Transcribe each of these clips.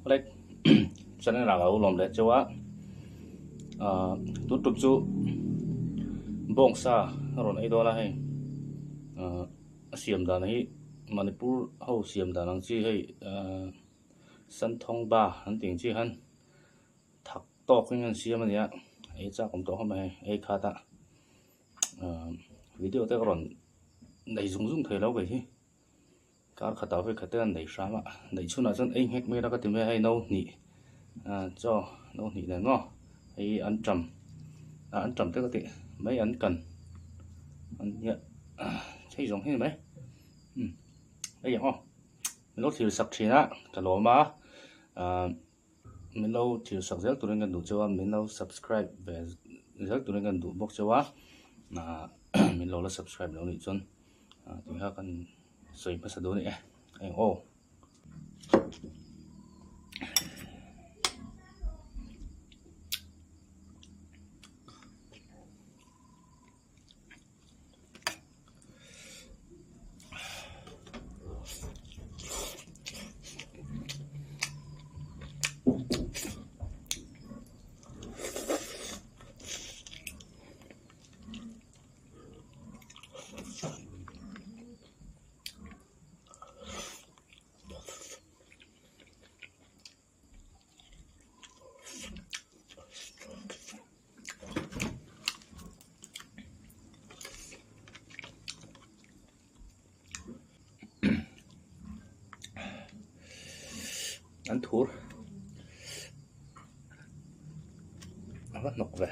Alright channel ah ka lo lawm leh cheu a ah tun tum chu bawngsa a rawn ei dawn a hei ah a siam dan hi Manipur ho siam dan ang chi hei ah Santhawngba an tih ang chi khan thak tawk in an siam a ni a ei chak awm tawh khawp mai hei ei khat a ah video te ka rawn nei zung zung thei lo kei hi. Kar khatah vawi khat te an nei hram a, neih chhunah chuan ei nghek mai la ka ti mai a, hei no hnih ah chaw no hnih nen maw hei an ṭam ah an ṭam te ka tih mai an kan an nia hei zawng hi ni mai umm hei ang aw min lo thlir sak thin a ka lawm a ah min lo thlir sak zel turin kan duh cheu a min lo subscribe ve zel turin kan duh bawk cheu a ah min lo la subscribe lo nih chuan. Ah tih kha kan sawi hmasa dawn a ni e eng aw. An thur a va hnawk ve.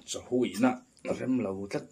Chahuina rem lo tlat.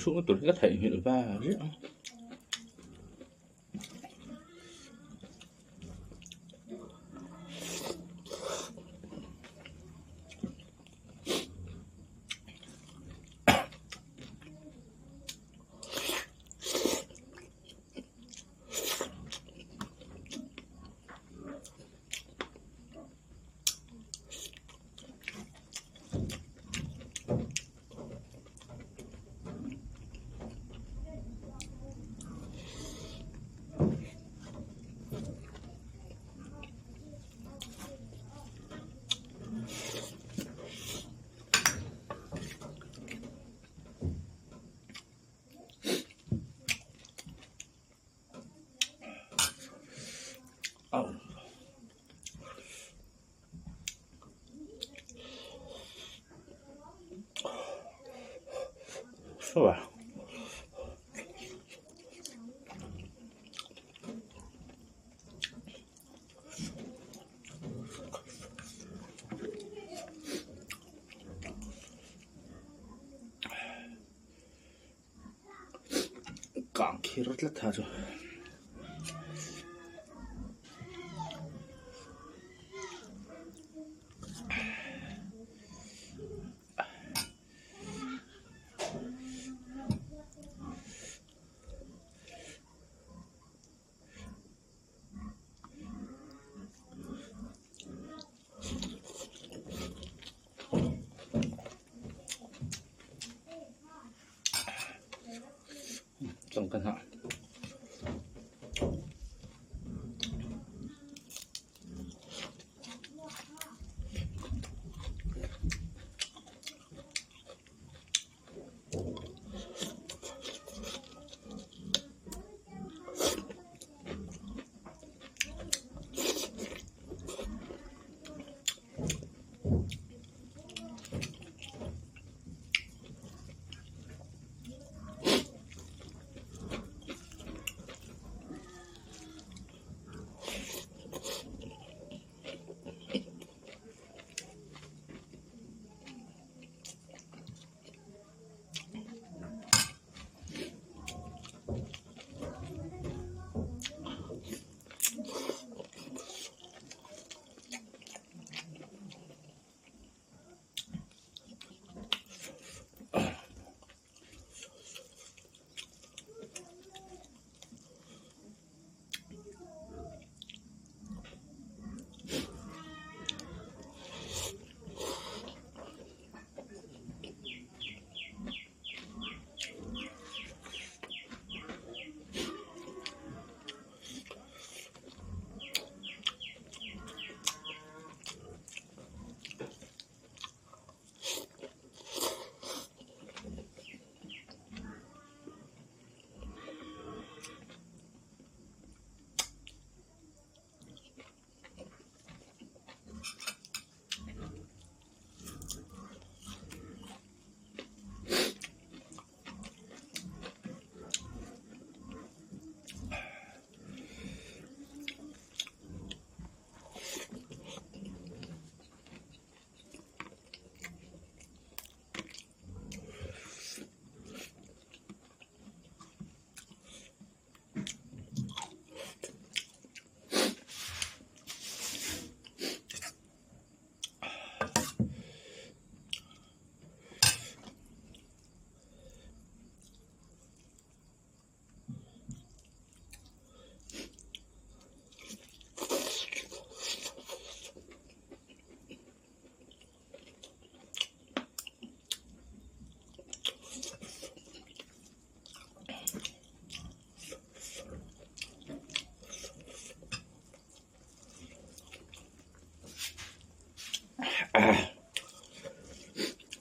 chhukna tur hi ka theihnghilh va riah a. Au. Saw a. Kang khir tlat tha chu. Changkan hah.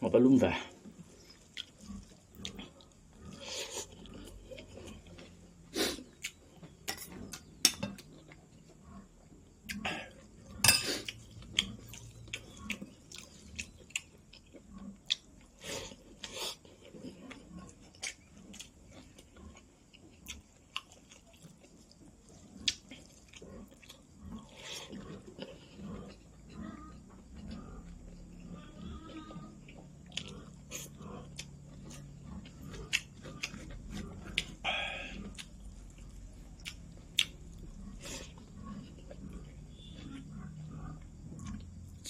A va lum ve.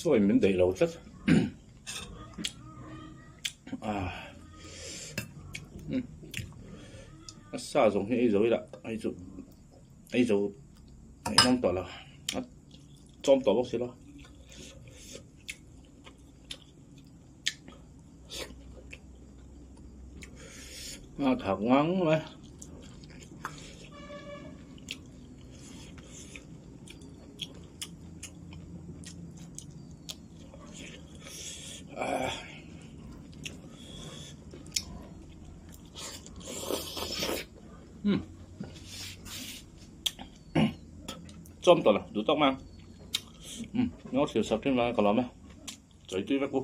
Chaw in min daih lo tlat ah a sa zawng hi ei zo ila hei chu ei zo ei hlawm tawh lo a chawm tawh bawk si lo. A thak ngang mai. Chawm tawh lo duh tawk mai ang. Umm, ngawt thil sak thin lai ka lawm e. Chawi tui vek u.